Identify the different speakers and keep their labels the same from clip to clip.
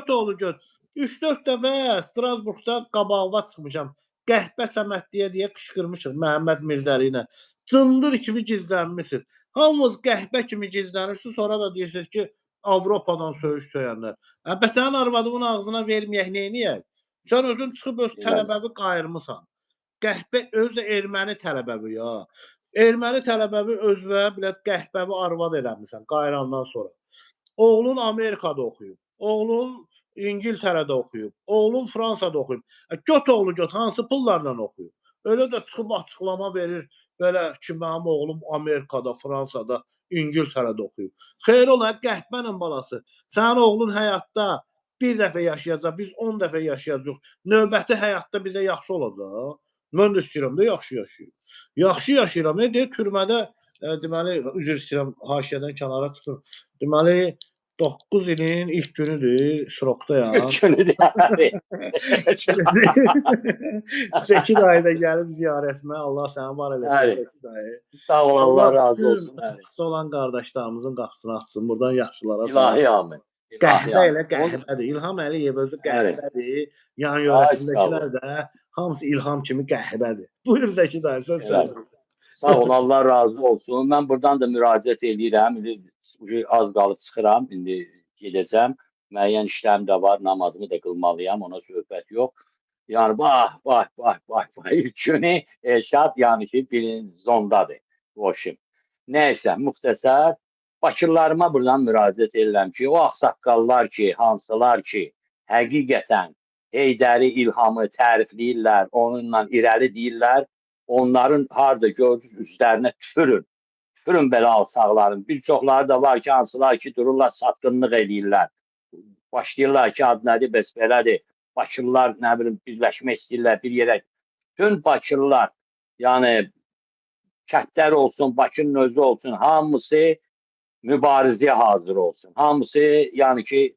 Speaker 1: Göt oğlu göt. 3-4 dəfə Strasburqda qabağıma çıxmışam. Qəhbə Səməd deyə qışqırmışıq Məhəmməd Mirzəli ilə. Cındır kimi gizlənmisiniz. Hamınız qəhbə kimi gizlənirsiniz, sonra da deyirsiniz ki, Avropadan söyüş söyənlər. Hə, bəs sənin arvadının ağzına verməyək, neyniyək? Sən özün çıxıb öz tələbəvi qayırmısan. Qəhbə özü də erməni tələbəvi ya. Erməni tələbəvi özünə belə qəhbəvi arvad eləmisən qayırandan sonra. Oğlun Amerikada oxuyub. Oğlun İngiltərədə oxuyub. Oğlun Fransada oxuyub. Göt oğlu göt hansı pullarla oxuyub? Elə də çıxıb açıqlama verir belə ki, mənim oğlum Amerikada, Fransada, İngiltərədə oxuyub. Xeyir ola qəhbənin balası. Sənin oğlun həyatda bir dəfə yaşayacaq, biz 10 dəfə yaşayacağıq. Növbəti həyatda bizə yaxşı olacaq. Mən də istəyirəm də yaxşı yaşayım. Yaxşı yaşayıram. Ne deyir? Türmədə deməli, üzr istəyirəm, haşiyədən kənara çıxdım. Deməli 9 ilin ilk günüdür, srokdayam.
Speaker 2: Günüdür.
Speaker 1: Zəki dayı da gəlib ziyarətimə. Allah səni var eləsin
Speaker 2: Bəli.
Speaker 1: Zəki dayı.
Speaker 2: Sağ ol, Allah razı olsun.
Speaker 1: Bütün xəstə olan qardaşlarımızın qapısını açsın. Buradan yaxşılara salam.
Speaker 2: İlahi amin. İlahi
Speaker 1: Qəhvə
Speaker 2: amin.
Speaker 1: elə qəhvədir. İlham Əliyev özü
Speaker 2: Bəli.
Speaker 1: qəhvədir. Yan
Speaker 2: Ay,
Speaker 1: yörəsindəkilər də hamısı İlham kimi qəhvədir. Buyur Zəki dayı, söz
Speaker 2: Bəli.
Speaker 1: səndə.
Speaker 2: Sağ ol, Allah razı olsun. Mən buradan da müraciət eləyirəm. İndi az qalıb çıxıram, indi gedəcəm. Müəyyən işlərim də var, namazımı da qılmalıyam, ona söhbət yox. Yəni bax, bax, bax, bax, bax. İlk günü Elşad, yəni ki, birinci zondadır. Boşum. Nəysə, müxtəsər Bakılılarıma buradan müraciət edirəm ki, o ağsaqqallar ki, hansılar ki, həqiqətən Heydəri, İlhamı tərifləyirlər, onunla irəli deyirlər, onların harda gördünüz üzlərinə tüfürün. Tüfürün belə alçaqların. Bir çoxları da var ki, hansılar ki, dururlar, satqınlıq eləyirlər. Başlayırlar ki, ad nədir, bəs belədir. Bakılılar, nə bilim, birləşmək istəyirlər bir yerə. Bütün Bakılılar, yəni kəndlər olsun, Bakının özü olsun, hamısı mübarizəyə hazır olsun. Hamısı, yəni ki,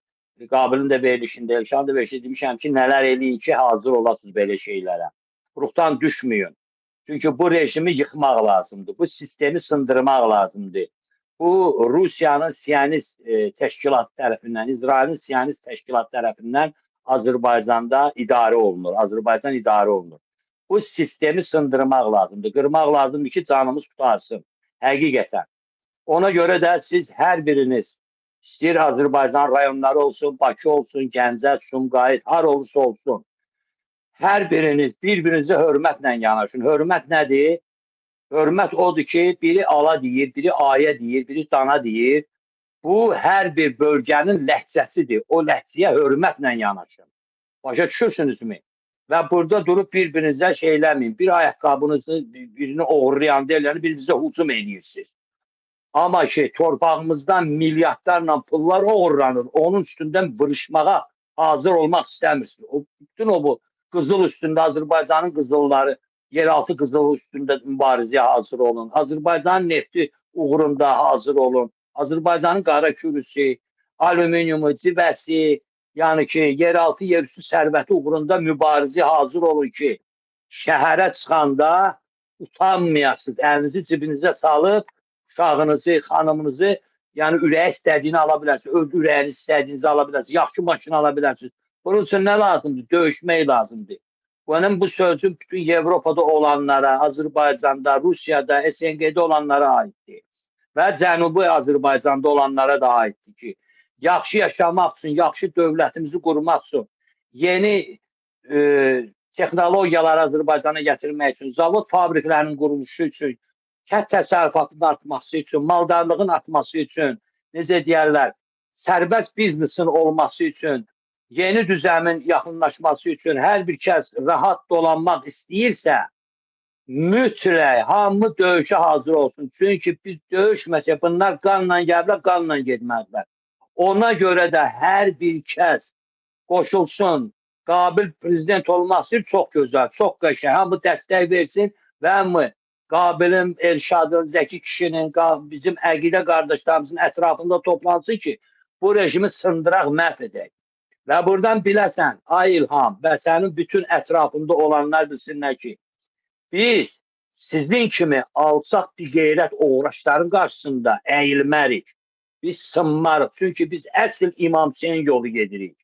Speaker 2: Qabilin də verilişində, Elşan da verilişində demişəm ki, nələr eləyin ki, hazır olasınız belə şeylərə. Ruhdan düşməyin. Çünki bu rejimi yıxmaq lazımdır. Bu sistemi sındırmaq lazımdır. Bu Rusiyanın Siyonist təşkilatı tərəfindən, İsrailin Siyonist təşkilatı tərəfindən Azərbaycanda idarə olunur. Azərbaycan idarə olunur. Bu sistemi sındırmaq lazımdır. Qırmaq lazımdır ki, canımız qurtarsın. Həqiqətən. Ona görə də siz hər biriniz istəyir Azərbaycan rayonları olsun, Bakı olsun, Gəncə, Sumqayıt, har olursa olsun. Hər biriniz bir-birinizə hörmətlə yanaşın. Hörmət nədir? Hörmət odur ki, biri ala deyir, biri ayə deyir, biri dana deyir. Bu hər bir bölgənin ləhcəsidir. O ləhcəyə hörmətlə yanaşın. Başa düşürsünüzmü? Və burada durub bir-birinizə şey eləməyin. Bir ayaqqabınızı birini oğurlayan deyil, yəni birinizə hücum eləyirsiniz. Amma ki, torpağımızdan milyardlarla pullar oğurlanır. Onun üstündən vuruşmağa hazır olmaq istəmirsiniz. O, bütün o bu qızıl üstündə Azərbaycanın qızılları, yeraltı qızılı üstündə mübarizəyə hazır olun. Azərbaycanın nefti uğrunda hazır olun. Azərbaycanın qara kürüsü, alüminiumu, civəsi, yəni ki, yeraltı, yerüstü sərvəti uğrunda mübarizəyə hazır olun ki, şəhərə çıxanda utanmayasınız. Əlinizi cibinizə salıb uşağınızı, xanımınızı, yəni ürəyi istədiyini ala bilərsiniz, öz ürəyiniz istədiyinizi ala bilərsiniz, yaxşı maşın ala bilərsiniz. Bunun üçün nə lazımdır? Döyüşmək lazımdır. Mənim bu sözüm bütün Avropada olanlara, Azərbaycanda, Rusiyada, SNG-də olanlara aiddir. Və Cənubi Azərbaycanda olanlara da aiddir ki, yaxşı yaşamaq üçün, yaxşı dövlətimizi qurmaq üçün, yeni texnologiyaları Azərbaycana gətirmək üçün, zavod fabriklərinin quruluşu üçün, kənd təsərrüfatının artması üçün, maldarlığın artması üçün, necə deyərlər, sərbəst biznesin olması üçün, yeni düzəmin yaxınlaşması üçün hər bir kəs rahat dolanmaq istəyirsə, mütləq hamı döyüşə hazır olsun. Çünki biz döyüşməsək, bunlar qanla gəliblər, qanla getməlidirlər. Ona görə də hər bir kəs qoşulsun, Qabil prezident olmaq istəyir, çox gözəl, çox qəşəng. Hamı dəstək versin və hamı Qabilin, Elşadın, Zəki kişinin, bizim əqidə qardaşlarımızın ətrafında toplansın ki, bu rejimi sındıraq, məhv edək. Və buradan biləsən, ay İlham və sənin bütün ətrafında olanlar bilsinlər ki, biz sizin kimi alçaq bir qeyrət oğraşların qarşısında əyilmərik. Biz sınmarıq. Çünki biz əsl İmam Hüseyin yolu gedirik.